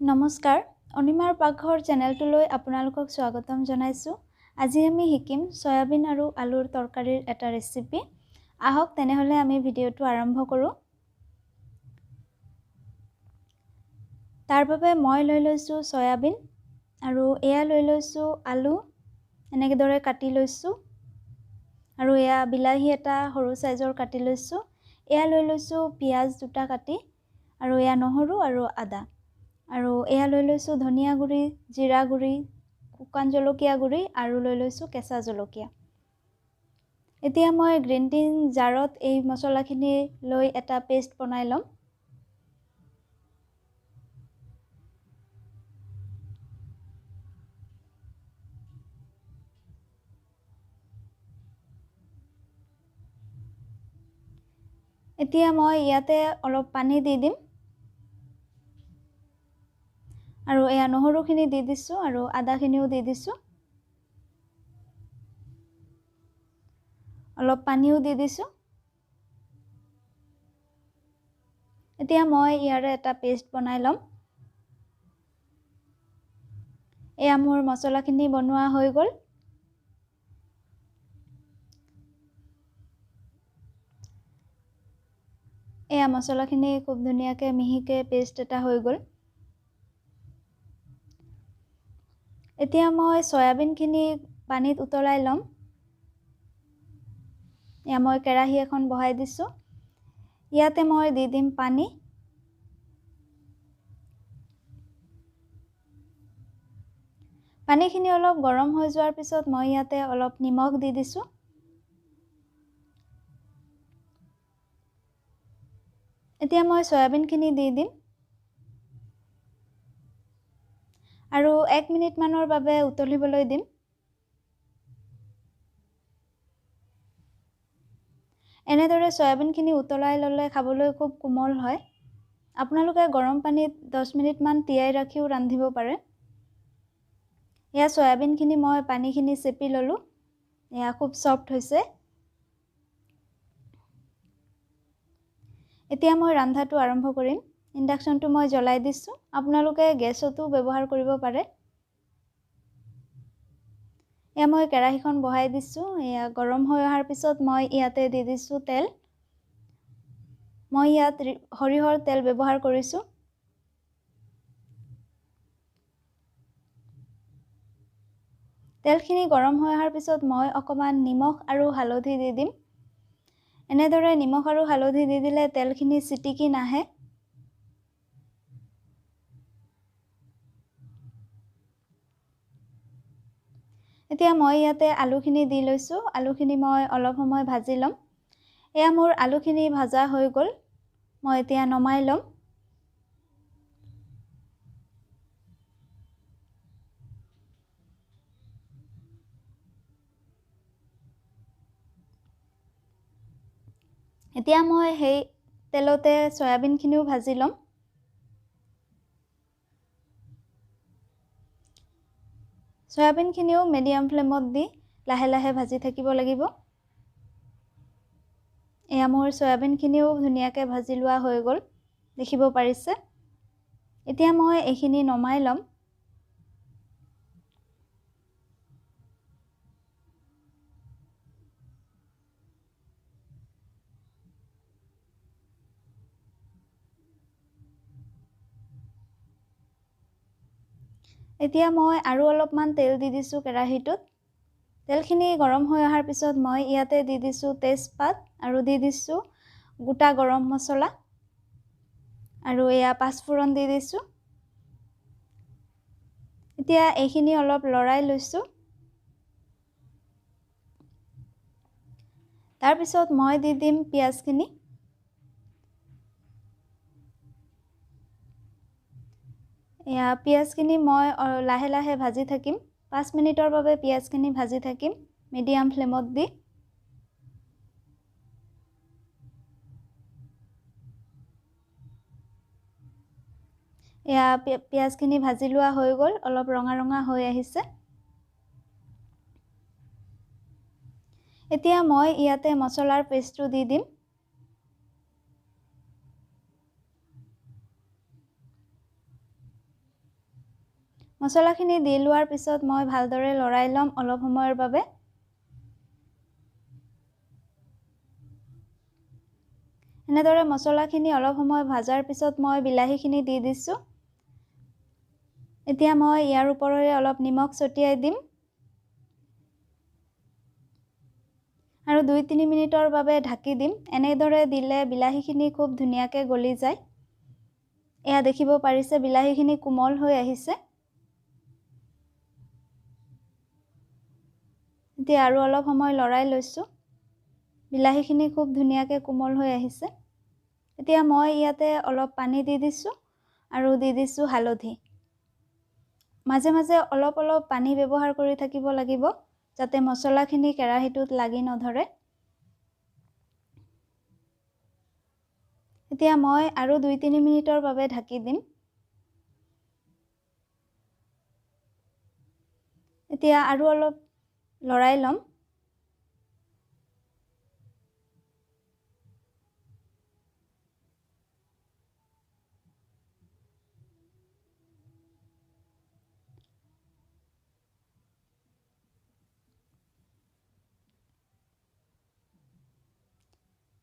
নমস্কাৰ, অনিমাৰ পাকঘৰ চেনেলটোলৈ আপোনালোকক স্বাগতম জনাইছোঁ। আজি আমি শিকিম চয়াবিন আৰু আলুৰ তৰকাৰীৰ এটা ৰেচিপি। আহক তেনেহ'লে আমি ভিডিঅ'টো আৰম্ভ কৰোঁ। তাৰ বাবে মই লৈ লৈছোঁ চয়াবিন আৰু এয়া লৈ লৈছোঁ আলু, এনেদৰে কাটি লৈছোঁ। আৰু এয়া বিলাহী এটা সৰু চাইজৰ কাটি লৈছোঁ। এয়া লৈ লৈছোঁ পিঁয়াজ দুটা কাটি, আৰু এয়া নহৰু আৰু আদা। আৰু এয়া লৈ লৈছোঁ ধনিয়া গুড়ি, জিৰা গুড়ি, শুকান জলকীয়া গুড়ি আৰু লৈ লৈছোঁ কেঁচা জলকীয়া। এতিয়া মই গ্ৰীণ টিন জাৰত এই মছলাখিনি লৈ এটা পেষ্ট বনাই ল'ম। এতিয়া মই ইয়াতে অলপ পানী দি দিম আৰু এয়া নহৰুখিনি দি দিছোঁ আৰু আদাখিনিও দি দিছোঁ, অলপ পানীও দি দিছোঁ। এতিয়া মই ইয়াৰে এটা পেষ্ট বনাই ল'ম। এয়া মোৰ মছলাখিনি বনোৱা হৈ গ'ল। এয়া মছলাখিনি খুব ধুনীয়াকৈ মিহিকৈ পেষ্ট এটা হৈ গ'ল। এতিয়া মই চয়াবিনখিনি পানীত উতলাই ল'ম। এয়া মই কেৰাহী এখন বহাই দিছোঁ। ইয়াতে মই দি দিম পানী। পানীখিনি অলপ গৰম হৈ যোৱাৰ পিছত মই ইয়াতে অলপ নিমখ দি দিছোঁ। এতিয়া মই চয়াবিনখিনি দি দিম আৰু 1 মিনিটমানৰ বাবে উতলিবলৈ দিম। এনেদৰে চয়াবিনখিনি উতলাই ল'লে খাবলৈ খুব কোমল হয়। আপোনালোকে গৰম পানীত 10 মিনিটমান তিয়াই ৰাখিও ৰান্ধিব পাৰে। এয়া চয়াবিনখিনি মই পানীখিনি চেপি ল'লোঁ। এয়া খুব ছফ্ট হৈছে। এতিয়া মই ৰন্ধাটো আৰম্ভ কৰিম। ইণ্ডাকশ্যনটো মই জ্বলাই দিছোঁ। আপোনালোকে গেছতো ব্যৱহাৰ কৰিব পাৰে। এয়া মই কেৰাহীখন বহাই দিছোঁ। এয়া গৰম হৈ অহাৰ পিছত মই ইয়াতে দি দিছোঁ তেল। মই ইয়াত সৰিয়হৰ তেল ব্যৱহাৰ কৰিছোঁ। তেলখিনি গৰম হৈ অহাৰ পিছত মই অকণমান নিমখ আৰু হালধি দি দিম। এনেদৰে নিমখ আৰু হালধি দি দিলে তেলখিনি চিটিকি নাহে। এতিয়া মই ইয়াতে আলুখিনি দি লৈছোঁ। আলুখিনি মই অলপ সময় ভাজি ল'ম। এয়া মোৰ আলুখিনি ভাজা হৈ গ'ল। মই এতিয়া নমাই ল'ম। এতিয়া মই সেই তেলতে চয়াবিনখিনিও ভাজি ল'ম। চয়াবিনখিনিও মিডিয়াম ফ্লেমত দি লাহে লাহে ভাজি থাকিব লাগিব। এয়া মোৰ চয়াবিনখিনিও ধুনীয়াকৈ ভাজি লোৱা হৈ গ'ল, দেখিব পাৰিছে। এতিয়া মই এইখিনি নমাই ল'ম। এতিয়া মই আৰু অলপমান তেল দি দিছোঁ কেৰাহীটোত। তেলখিনি গৰম হৈ অহাৰ পিছত মই ইয়াতে দি দিছোঁ তেজপাত আৰু দি দিছোঁ গোটা গৰম মছলা আৰু এয়া পাঁচফোৰণ দি দিছোঁ। এতিয়া এইখিনি অলপ লৰাই লৈছোঁ। তাৰপিছত মই দি দিম পিঁয়াজখিনি। এয়া পিঁয়াজখিনি মই লাহে লাহে ভাজি থাকিম। 5 মিনিটৰ বাবে পিঁয়াজখিনি ভাজি থাকিম মিডিয়াম ফ্লেমত দি। এয়া পিঁয়াজখিনি ভাজি লোৱা হৈ গ'ল, অলপ ৰঙা ৰঙা হৈ আহিছে। এতিয়া মই ইয়াতে মছলাৰ পেষ্টটো দি দিম। মছলাখিনি দি লোৱাৰ পিছত মই ভালদৰে লৰাই ল'ম অলপ সময়ৰ বাবে। এনেদৰে মছলাখিনি অলপ সময় ভাজাৰ পিছত মই বিলাহীখিনি দি দিছোঁ। এতিয়া মই ইয়াৰ ওপৰেৰে অলপ নিমখ ছটিয়াই দিম আৰু 2-3 মিনিটৰ বাবে ঢাকি দিম। এনেদৰে দিলে বিলাহীখিনি খুব ধুনীয়াকৈ গলি যায়। এয়া দেখিব পাৰিছে বিলাহীখিনি কোমল হৈ আহিছে। এতিয়া আৰু অলপ সময় লৰাই লৈছোঁ। বিলাহীখিনি খুব ধুনীয়াকৈ কোমল হৈ আহিছে। এতিয়া মই ইয়াতে অলপ পানী দি দিছোঁ আৰু দি দিছোঁ হালধি। মাজে মাজে অলপ অলপ পানী ব্যৱহাৰ কৰি থাকিব লাগিব যাতে মছলাখিনি কেৰাহীটোত লাগি নধৰে। এতিয়া মই আৰু 2-3 মিনিটৰ বাবে ঢাকি দিম। এতিয়া আৰু অলপ লৰাই ল'ম।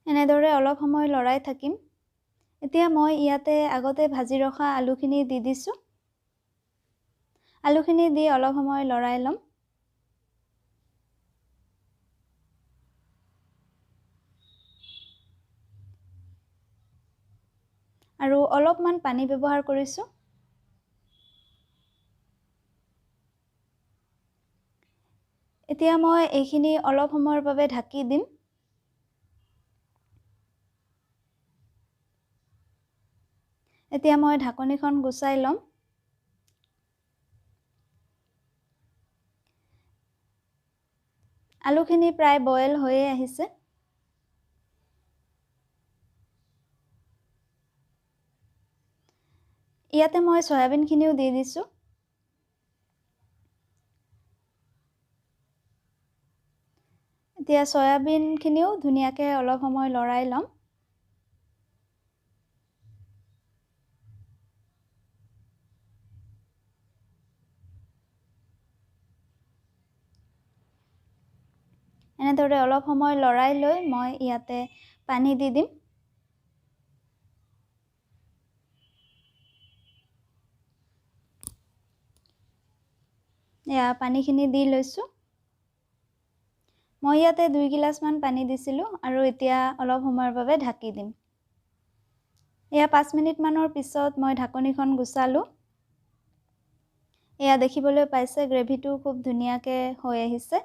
এনেদৰে অলপ সময় লৰাই থাকিম। এতিয়া মই ইয়াতে আগতে ভাজি ৰখা আলুখিনি দি দিছোঁ। আলুখিনি দি অলপ সময় লৰাই ল'ম। আৰু অলপমান পানী ব্যৱহাৰ কৰিছোঁ। এতিয়া মই এইখিনি অলপ সময়ৰ বাবে ঢাকি দিম। এতিয়া মই ঢাকনিখন গুচাই ল'ম। আলুখিনি প্ৰায় বইল হৈয়ে আহিছে। ইয়াতে মই চয়াবিনখিনিও দি দিছোঁ। এতিয়া চয়াবিনখিনিও ধুনীয়াকৈ অলপ সময় লৰাই ল'ম। এনেদৰে অলপ সময় লৰাই লৈ মই ইয়াতে পানী দি দিম। এয়া পানীখিনি দি লৈছোঁ। মই ইয়াতে 2 গিলাচমান পানী দিছিলোঁ আৰু এতিয়া অলপ সময়ৰ বাবে ঢাকি দিম। এয়া 5 মিনিটমানৰ পিছত মই ঢাকনিখন গুচালোঁ। এয়া দেখিবলৈ পাইছে গ্ৰেভিটো খুব ধুনীয়াকৈ হৈ আহিছে।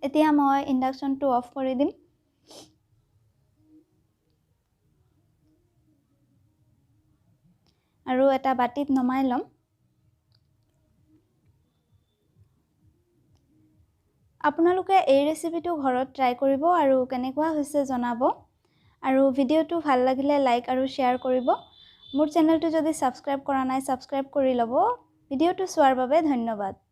এতিয়া মই ইণ্ডাকশ্যনটো অফ কৰি দিম। আৰু এটা বাটিত নমাই ল'ম। আপোনালোকে এই ৰেচিপিটো ঘৰত ট্ৰাই কৰিব আৰু কেনেকুৱা হৈছে জনাব। আৰু ভিডিঅ'টো ভাল লাগিলে লাইক আৰু শ্বেয়াৰ কৰিব। মোৰ চেনেলটো যদি ছাবস্ক্ৰাইব কৰা নাই ছাবস্ক্ৰাইব কৰি ল'ব। ভিডিঅ'টো চোৱাৰ বাবে ধন্যবাদ।